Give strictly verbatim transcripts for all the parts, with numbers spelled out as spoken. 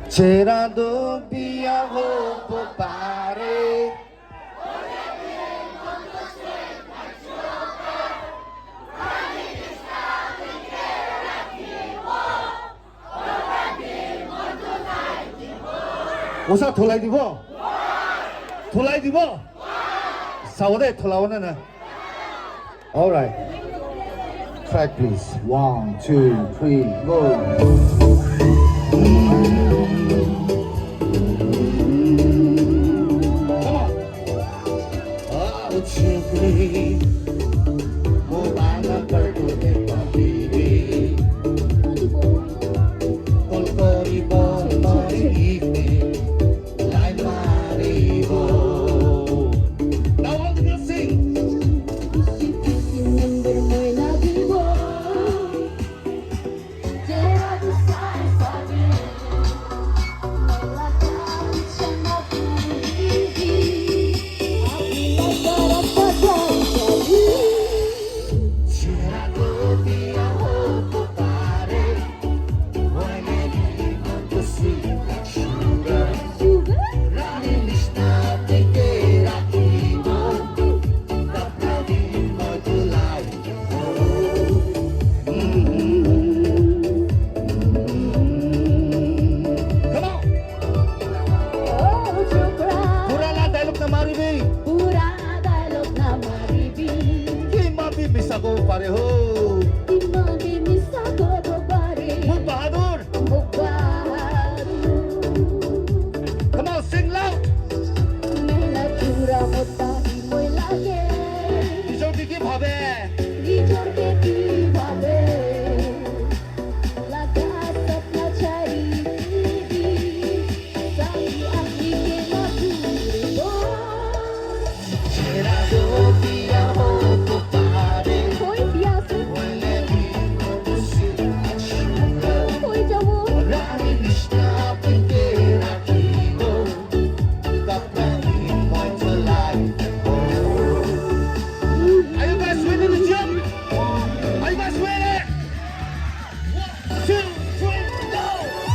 Cherado biya hopo pare. Osa thulai dibo? Thulai dibo? Sabo de, thulabonü nü. All right. Track, please. One, two, three, go. Come on. Now all the girls sing. Come on. Pura la dialogue na maribi. Pura dialogue na maribi. Kimam bi misa ko pare ho. Kimam bi misa ko pare. Muk bahadur. Muk bahadur. Come on, sing loud. Mehnat pura mota hi moi lage. Nijor ke ki bhabe? Nijor ke ki bhabe? Are you guys ready to jump? Are you guys ready? One, two, three, go!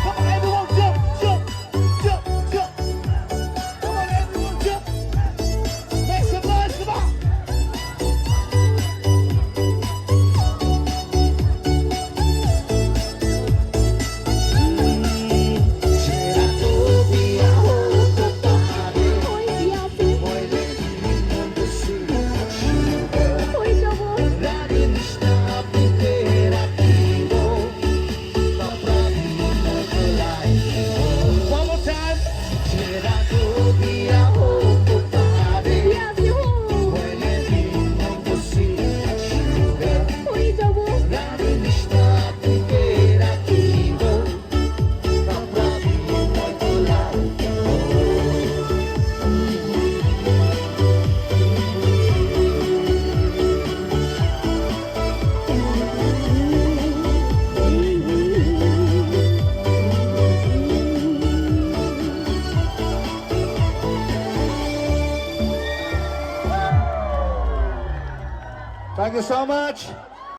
Come on, everyone, jump, jump, jump, jump! Come on, everyone, jump! Make some noise, come on! One more time. Thank you so much.